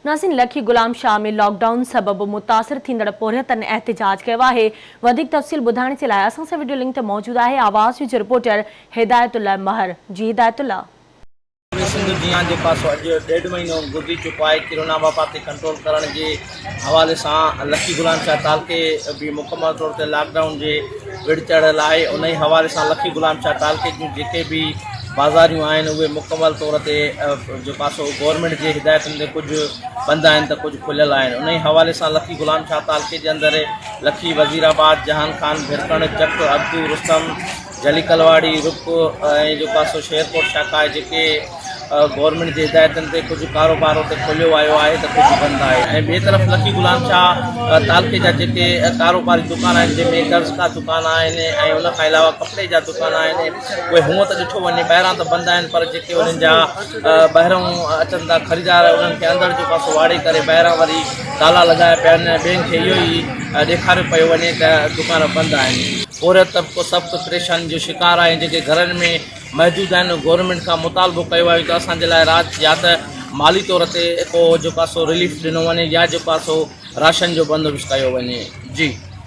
ناظرين لکي Ghulam Shah ۾ lock down سبب متاثر ٿيندڙ پورهيتن احتجاج ڪيو آهي. وڌيڪ تفصيل ٻڌائڻ جي لاء اسان سان وڊيو لنڪ تي موجود آهي آواز نيوز جو رپورٽر هدايت الله مهر. جي هدايت الله. پوري سنڌ جيان جيڪو آهي سو اڄ ڏيڍ مهينو گذري چڪو آهي ڪرونا وبا تي ڪنٽرول ڪرڻ جي حوالي سان لکي غلام شاهه تعلقي به مڪمل طور تي لاڪ ڊائون جي وڙ چڙهيل آهي انهي حوالي سان لکي غلام شاهه تعلقي جون جيڪي به بازاريون آهن اهي مڪمل طور تي جيڪو آهي سو گورنمينٽ جي هدايتن تي ڪجهه بند آهن ته ڪجهه کليل آهن انهي حوالي سان لکي غلام شاهه تعلقي جي اندر لکي وزير آباد جهان خان ڀرڪڻ چڪ عبدو رستم جھلي ڪلواڙي، رڪ ۽ جيڪو آهي سو شيرڪوٽ شاخ آهي جيڪي گورنمينٽ جي هدايتن تي ڪجهه ڪاروبار اتي کوليو ويو آهي ته ڪجهه بند آهي ۽ ٻئي طرف لکي غلام شاهه تعلقي جا جيڪي ڪاروباري دڪان آهن جنهن ۾ درزڪا دڪان آهن ۽ ان کان علاوه ڪپڙي جا دڪان آهن اهي هونء ته ڏٺو وڃي ٻاهران ته بند آهن پر جيڪي انهن جا ٻاهران اچن ٿا خريدار انهن کي اندر جو پاسو واڙي ڪري ٻاهران وري تالا لڳايا پيا آهن ۽ ٻين کي اهو ئي ڏيکاريو پيو وڃي ته دڪان بند آهن. پورهيت طبقو سخت پريشاني جو شڪار آهي جيڪي گهرن ۾ محدود آهن گورنمينٽ کان مطالبو ڪيو آهي ته اسان جي لاء رات يا ته مالي طور تي ڪو جيڪو آهي سو رليف ڏنو وڃي يا جيڪو آهي سو راشن جو بندوبست ڪيو وڃي جي.